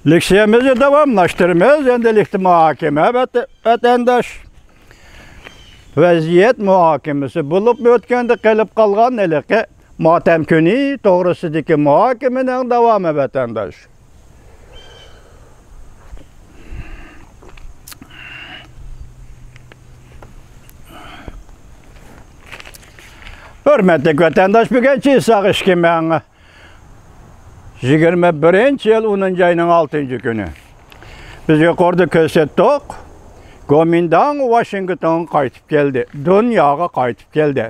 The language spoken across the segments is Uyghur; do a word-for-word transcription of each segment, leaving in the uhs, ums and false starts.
لېكسىيەمىزنى داۋاملاشتۇرىمىز. ئەمدىلىكتە مۇھاكىمە ۋەت-، ۋەتەنداش. ۋەزىيەت مۇھاكىمىسى بولۇپ ئۆتكەندە قېلىپ قالغان ھېلىقى ماتەم كۈنى توغرىسىدىكى مۇھاكىمىنىڭ داۋامى، ۋەتەنداش. ھۆرمەتلىك ۋەتەنداش، بۈگۈن چىساغ ئىككى مىڭ يىگىرمە بىرىنچى يىل ئونىنچى ئاينىڭ ئالتىنچى كۈنى. بىز يۇقىرىدا كۆرسەتتۇق. گومىنداڭ ۋاشىنگتونغا قايتىپ كەلدى. دۇنياغا قايتىپ كەلدى.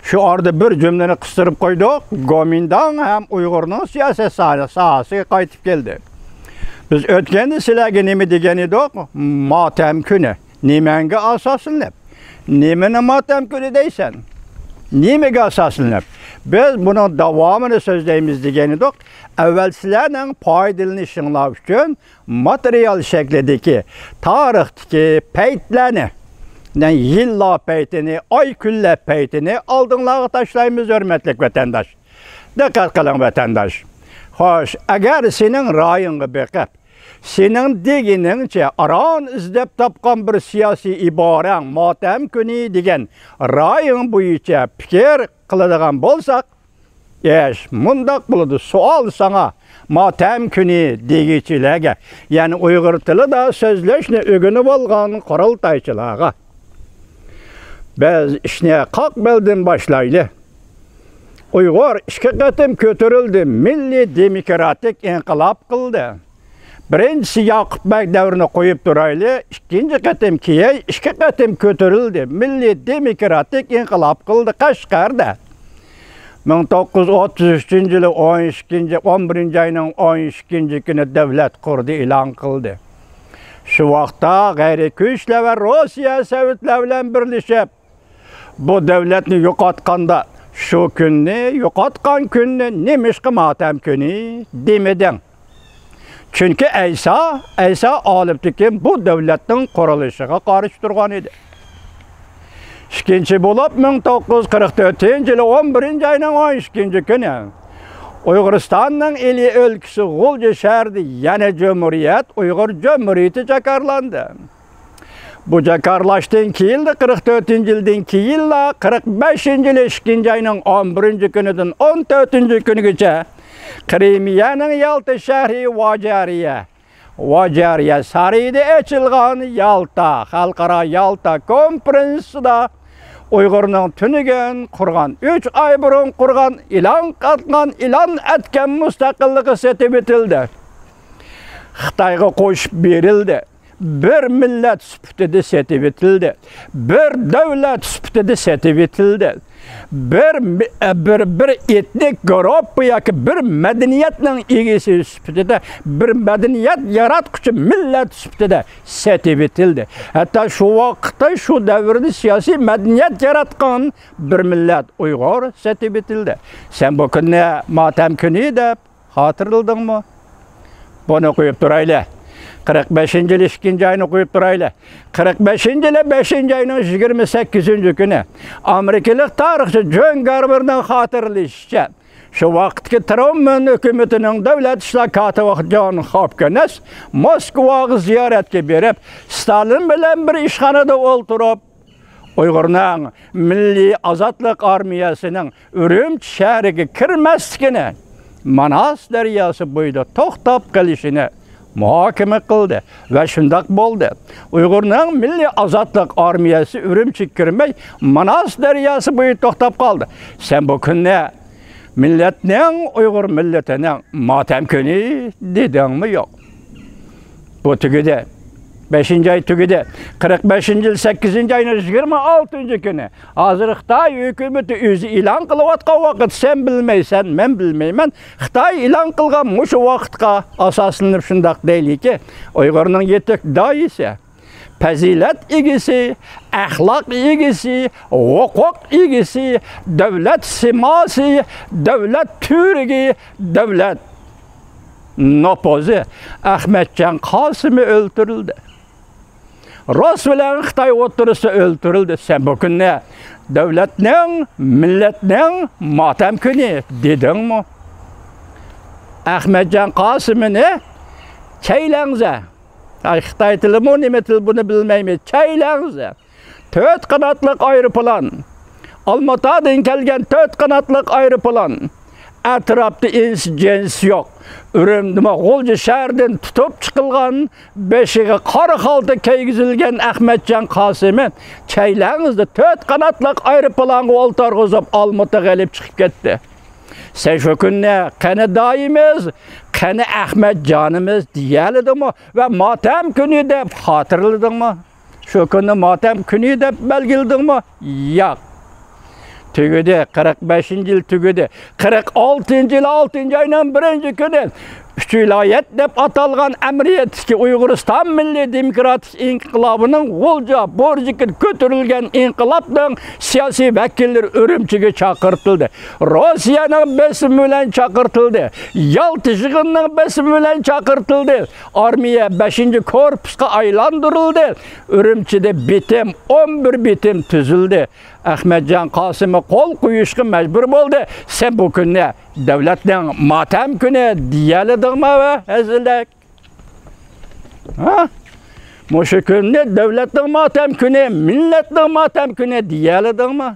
شۇ ئارىدا بىر جۈملىنى قىستۇرۇپ قويدۇق. گومىنداڭ ھەم ئۇيغۇرنىڭ سىياسەت ساھە-، ساھەسىگە قايتىپ كەلدى. بىز ئۆتكەندە سىلەرگە نېمە دېگەن ئىدۇق؟ ماتەم كۈنى. نېمەڭگە ئاساسلىنىپ؟ نېمىنى ماتەم كۈنى دەيسەن؟ نېمىگە ئاساسلىنىپ؟ بىز بۇنىڭ داۋامىنى سۆزلەيمىز دېگەن ئىدۇق. ئەۋۋەل سىلەرنىڭ پايدىلىنىشىڭلار ئۈچۈن ماتېرىيال شەكلىدىكى تارىختىكى پەيتلەرنى، يەنى يىللار پەيتىنى، ئاي كۈنلەر پەيتىنى ئالدىڭلارغا تاشلايمىز، ھۆرمەتلىك ۋەتەنداش. دىققەت قىلىڭ، ۋەتەنداش. خوش، ئەگەر سېنىڭ رايىڭغا بېقىپ، سېنىڭ دېگىنىڭچە ئاران ئىزدەپ تاپقان بىر سىياسىي ئىبارەڭ ماتەم كۈنى دېگەن رايىڭ بويىچە پىكىر قىلىدىغان بولساق، ئىش مۇنداق بولىدۇ. سوئال ساڭا، ماتەم كۈنى دېگۈچىلەرگە، يەنى ئۇيغۇر تىلىدا سۆزلەشنى ئۆگىنىۋالغان قۇرۇلتايچىلارغا، بىز ئىشنى قاق بەلدىن باشلايلى. ئۇيغۇر ئىككى قېتىم كۆتۈرۈلدى، مىللىي دېموكراتىك ئىنقىلاب قىلدى. بىرىنچىسى ياقۇپ بەگ دەۋرىنى قويۇپ تۇرايلى، ئىككىنچى قېتىم كېيىن ئىككى قېتىم كۆتۈرۈلدى، مىللىي دېموكراتىك ئىنقىلاب قىلدى قەشقەردە. مىڭ توققۇز يۈز ئوتتۇز ئۈچىنچى يىلى ئون ئىككىنچى، ئون بىرىنچى ئاينىڭ ئون ئىككىنچى كۈنى دۆلەت قۇردى ئېلان قىلدى. شۇ ۋاقىتتا غەيرىي كۈچلەر ۋە روسىيە سوۋېتلار بىلەن بىرلىشىپ، بۇ دۆلەتنى يوقاتقاندا، شۇ كۈننى، يوقاتقان كۈننى نېمىشقا ماتەم كۈنى دېمىدىڭ؟ چۈنكى ئەيسا، ئەيسا ئالىپتېكىن بۇ دۆلەتنىڭ قۇرۇلۇشىغا قارشى تۇرغان ئىدى. ئىككىنچى بولۇپ، مىڭ توققۇز يۈز قىرىق تۆتىنچى يىلى ئون بىرىنچى ئاينىڭ ئون ئىككىنچى كۈنى ئۇيغۇرىستاننىڭ ئىلى ئۆلكىسى غۇلجا شەھىرىدە يەنە جۇمھۇرىيەت، ئۇيغۇر جۇمھۇرىيىتى جاكارلاندى. بۇ جاكارلاشتىن كېيىنلا، قىرىق تۆتىنچى يىلدىن كېيىنلا، قىرىق بەشىنچى يىلى ئىككىنچى ئاينىڭ ئون بىرىنچى كۈنىدىن ئون تۆتىنچى كۈنىگىچە قىرىمىيەنىڭ يالتا شەھىرى ۋاجارىيە، ۋاجارىيە سارىيىدا ئېچىلغان يالتا، خەلقئارا يالتا كونفېرېنسىدا ئۇيغۇرنىڭ تۈنۈگۈن قۇرغان، ئۈچ ئاي بۇرۇن قۇرغان، ئېلان قىلغان، ئېلان ئەتكەن مۇستەقىللىقى سېتىۋېتىلدى. خىتايغا قوشۇپ بېرىلدى. بىر مىللەت سۈپىتىدە سېتىۋېتىلدى. بىر دۆلەت سۈپىتىدە سېتىۋېتىلدى. بىر مى-، بىر، بىر ئېتنىك گۇرۇپپا ياكى بىر مەدەنىيەتنىڭ ئىگىسى سۈپىتىدە، بىر مەدەنىيەت ياراتقۇچى مىللەت سۈپىتىدە سېتىۋېتىلدى. ھەتتا شۇ ۋاقىتتا، شۇ دەۋردە سىياسىي مەدەنىيەت ياراتقان بىر مىللەت ئۇيغۇر سېتىۋېتىلدى. سەن بۇ كۈننى ماتەم كۈنى دەپ خاتىرىلىدىڭمۇ؟ بۇنى قويۇپ تۇرايلى. قىرىق بەشىنچى يىلى ئىككىنچى ئاينى قويۇپ تۇرايلى. قىرىق بەشىنچى يىلى بەشىنچى ئاينىڭ يىگىرمە سەككىزىنچى كۈنى ئامېرىكىلىق تارىخچى جون گارۋېرنىڭ خاتىرىلىشىچە، شۇ ۋاقىتتىكى ترومەن ھۆكۈمىتىنىڭ دۆلەت ئىشلار كاتىپى جون خوپكىنس موسكۋاغا زىيارەتكە بېرىپ، ستالىن بىلەن بىر ئىشخانىدا ئولتۇرۇپ، ئۇيغۇرنىڭ مىللىي ئازادلىق ئارمىيەسىنىڭ ئۈرۈمچى شەھىرىگە كىرمەسلىكىنى، ماناس دەرياسى بويىدا توختاپ قېلىشىنى مۇھاكىمە قىلدى ۋە شۇنداق بولدى. ئۇيغۇرنىڭ مىللىي ئازادلىق ئارمىيەسى ئۈرۈمچىگە كىرمەي، ماناس دەرياسى بويىدا توختاپ قالدى. سەن بۇ كۈننى مىللەتنىڭ، ئۇيغۇر مىللىتىنىڭ ماتەم كۈنى دېدىڭمۇ يوق؟ بۇ تۈگىدى. بەشىنچى ئاي تۈگىدى. قىرىق بەشىنچى يىل سەككىزىنچى ئاينىڭ يىگىرمە ئالتىنچى كۈنى. ھازىر خىتاي ھۆكۈمىتى ئۆزى ئېلان قىلىۋاتقان ۋاقىت، سەن بىلمەيسەن، مەن بىلمەيمەن. خىتاي ئېلان قىلغان مۇشۇ ۋاقىتقا ئاساسلىنىپ شۇنداق دەيلىكى، ئۇيغۇرنىڭ يېتەك داھىيسى، پەزىلەت ئىگىسى، ئەخلاق ئىگىسى، ھوقۇق ئىگىسى، دۆلەت سىماسى، دۆلەت تۈۋرۈكى، دۆلەت نوپۇزى ئەخمەتجان قاسىمى ئۆلتۈرۈلدى. رۇس بىلەن خىتاي ئوتتۇرىسىدا ئۆلتۈرۈلدى. سەن بۇ كۈننى دۆلەتنىڭ، مىللەتنىڭ ماتەم كۈنى دېدىڭمۇ؟ ئەخمەتجان قاسىمىنى چەيلەڭزە. ئاي، خىتاي تىلىمۇ، نېمە تىل، بۇنى بىلمەيمىز. چەيلەڭزە. تۆت قاناتلىق ئايروپىلان. ئالماتادىن كەلگەن تۆت قاناتلىق ئايروپىلان. ئەتراپتا ئىنسى جىنسى يوق. ئۈرۈمچىمۇ غۇلجا شەھىرىدىن تۇتۇپ چىقىلغان، بېشىغا قارا خالتا كىيگۈزۈلگەن ئەخمەتجان قاسىمى چەيلەڭزىدە تۆت قاناتلىق ئايروپىلانغا ئولتۇرغۇزۇپ، ئالمۇتىغا ئېلىپ چىقىپ كەتتى. سەن شۇ كۈننى قېنى دايىمىز، قېنى ئەخمەتجانىمىز دېيەلىدىڭمۇ ۋە ماتەم كۈنى دەپ خاتىرىلىدىڭمۇ؟ شۇ كۈننى ماتەم كۈنى دەپ بەلگىلىدىڭمۇ؟ ياق. تۈگىدى، قىرىق بەشىنچى يىل تۈگىدى. قىرىق ئالتىنچى يىل ئالتىنچى ئاينىڭ بىرىنچى كۈنى ئۈچ ۋىلايەت دەپ ئاتالغان ئەمەلىيەتتىكى ئۇيغۇرىستان مىللىي دېموكراتىك ئىنقىلابىنىڭ غۇلجا بۇرجىكىدا كۆتۈرۈلگەن ئىنقىلابنىڭ سىياسىي ۋەكىللىرى ئۈرۈمچىگە چاقىرتىلدى. روسىيەنىڭ بېسىمى بىلەن چاقىرتىلدى. يالتا يىغىنىنىڭ بېسىمى بىلەن چاقىرتىلدى. ئارمىيە بەشىنچى كورپۇسقا ئايلاندۇرۇلدى. ئۈرۈمچىدە بېتىم، ئون بىر بېتىم تۈزۈلدى. ئەخمەتجان قاسىمى قول قويۇشقا مەجبۇر بولدى. سەن بۇ كۈننى دۆلەتنىڭ ماتەم كۈنى دېيەلىدىڭما ۋە ھەزىلەك؟ ھە؟ مۇشۇ كۈننى دۆلەتنىڭ ماتەم كۈنى، مىللەتنىڭ ماتەم كۈنى دېيەلىدىڭما؟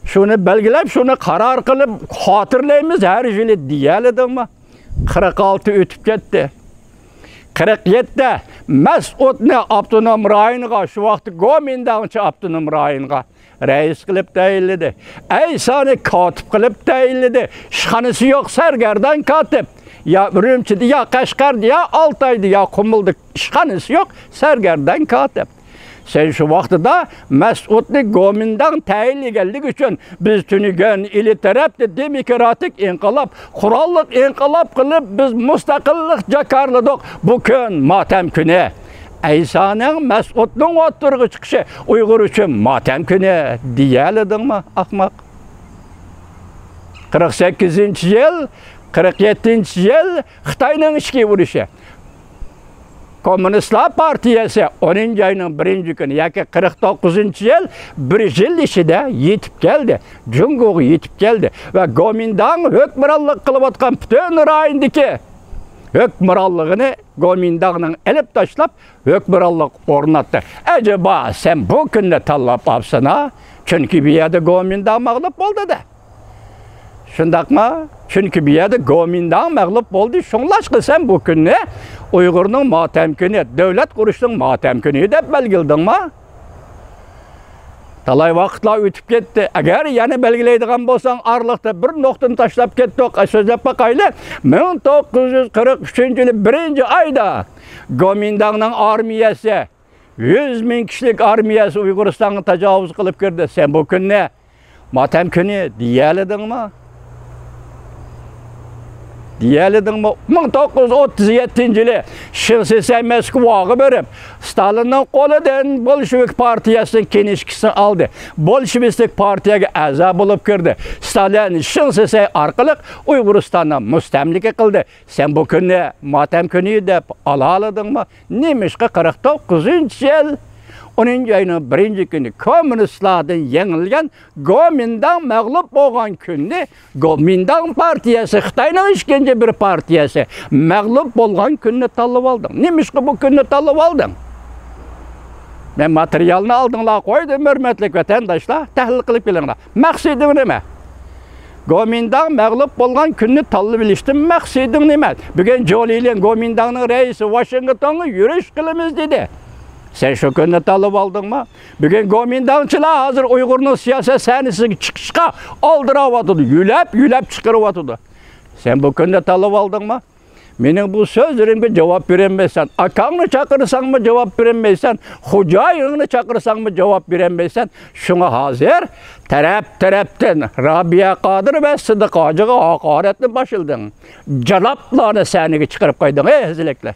شۇنى بەلگىلەپ، شۇنى قارار قىلىپ خاتىرىلەيمىز ھەر يىلى دېيەلىدىڭما؟ قىرىق ئالتە ئۆتۈپ كەتتى. قىرىق يەتتە مەسئۇدنى ئاپتونوم رايونغا، شۇ ۋاقىتتا گومىنداڭچى ئاپتونوم رايونغا رەئىس قىلىپ تەيىنلىدى. ئەيسانى كاتىپ قىلىپ تەيىنلىدى. ئىشخانىسى يوق سەرگەردان كاتىپ. يا ئۈرۈمچىدە، يا قەشقەردە، يا ئالتايدا، يا قۇمۇلدا ئىشخانىسى يوق سەرگەردان كاتىپ. سەن شۇ ۋاقتىدا مەسئۇدنى گومىنداڭ تەيىنلىگەنلىكى ئۈچۈن بىز تۈنۈگۈن ئىلى تەرەپتە دېموكراتىك ئىنقىلاب، قوراللىق ئىنقىلاب قىلىپ، بىز مۇستەقىللىق جاكارلىدۇق. بۇ كۈن ماتەم كۈنى. ئەيسانىڭ، مەسئۇدنىڭ ئوتتۇرىغا چىقىشى ئۇيغۇر ئۈچۈن ماتەم كۈنى دېيەلىدىڭمۇ، ئاخماق؟ قىرىق سەككىزىنچى يىل، قىرىق يەتتىنچى يىل خىتاينىڭ ئىچكى ئۇرۇشى. كوممۇنىستلار پارتىيەسى ئونىنچى ئاينىڭ بىرىنچى كۈنى، ياكى قىرىق توققۇزىنچى يىل، بىر يىل ئىچىدە يېتىپ كەلدى، جۇڭگوغا يېتىپ كەلدى ۋە گومىنداڭ ھۆكۈمرانلىق قىلىۋاتقان پۈتۈن رايوندىكى ھۆكۈمرانلىقىنى گومىنداڭنىڭ ئېلىپ تاشلاپ، ھۆكۈمرانلىق ئورناتتى. ئەجەبا، سەن بۇ كۈننى تاللاپ ئاپسەنا؟ چۈنكى بۇ يەردە گومىنداڭ مەغلۇپ بولدى دە. شۇنداقمۇ؟ چۈنكى بۇ يەردە گومىنداڭ مەغلۇپ بولدى. شۇڭلاشقا سەن بۇ كۈننى ئۇيغۇرنىڭ ماتەم كۈنى، دۆلەت قۇرۇشنىڭ ماتەم كۈنى دەپ بەلگىلىدىڭما؟ تالاي ۋاقىتلار ئۆتۈپ كەتتى. ئەگەر يەنە بەلگىلەيدىغان بولساڭ، ئارىلىقتا بىر نۇقتىنى تاشلاپ كەتتۇق. ئە، سۆزلەپ باقايلى. مىڭ توققۇز يۈز قىرىق ئۈچىنچى يىلى بىرىنچى ئايدا گومىنداڭنىڭ ئارمىيەسى، يۈز مىڭ كىشىلىك ئارمىيەسى ئۇيغۇرىستانغا تاجاۋۇز قىلىپ كىردى. سەن بۇ كۈننى ماتەم كۈنى دېيەلىدىڭمۇ؟ دېيەلىدىڭمۇ؟ مىڭ توققۇز يۈز ئوتتۇز يەتتىنچى يىلى شېڭ شىسەي مەسكۇۋاغا بېرىپ، ستالىننىڭ قولىدىن بولشېۋىك پارتىيەسىنىڭ كىنىشكىسىنى ئالدى. بولشېۋىستىك پارتىيەگە ئەزا بولۇپ كىردى. ستالىن شېڭ شىسەي ئارقىلىق ئۇيغۇرىستاننى مۇستەملىكە قىلدى. سەن بۇ كۈننى ماتەم كۈنى دەپ ئالالىدىڭمۇ؟ نېمىشقا قىرىق توققۇزىنچى يىل ئونىنچى ئاينىڭ بىرىنچى كۈنى كوممۇنىستلاردىن يېڭىلگەن گومىنداڭ مەغلۇپ بولغان كۈننى، گومىنداڭ پارتىيەسى، خىتاينىڭ ئىككىنچى بىر پارتىيەسى مەغلۇپ بولغان كۈننى تاللىۋالدىڭ؟ نېمىشقا بۇ كۈننى تاللىۋالدىڭ؟ مەن ماتېرىيالنى ئالدىڭلار قويدۇم، ھۆرمەتلىك ۋەتەنداشلار، تەھلىل قىلىپ بېرىڭلار. مەقسىتىڭ نېمە؟ گومىنداڭ مەغلۇپ بولغان كۈننى تاللىۋېلىشتىن مەقسىتىڭ نېمە؟ بۈگۈن جو لىليەن گومىنداڭنىڭ رەئىسى ۋاشىنگتونغا يۈرۈش قىلىمىز دېدى. سەن شۇ كۈننى تاللىۋالدىڭمۇ؟ بۈگۈن گومىنداڭچىلار ھازىر ئۇيغۇرنىڭ سىياسەت سەھنىسىگە چىقىشقا ئالدىراۋاتىدۇ، يۆلەپ، يۆلەپ چىقىرىۋاتىدۇ. سەن بۇ كۈننى تاللىۋالدىڭمۇ؟ مېنىڭ بۇ سۆزلىرىمگە جاۋاب بېرەلمەيسەن. ئاكاڭنى چاقىرساڭمۇ جاۋاب بېرەلمەيسەن. خوجايىنىڭنى چاقىرساڭمۇ جاۋاب بېرەلمەيسەن. شۇڭا ھازىر تەرەپ-تەرەپتىن رابىيە قادىر ۋە سىدىق ھاجىغا ھاقارەتنى باشلىدىڭ. جالاپلارنى سەھنىگە چىقىرىپ قويدۇڭ، ئەي ھەزىلەكلەر.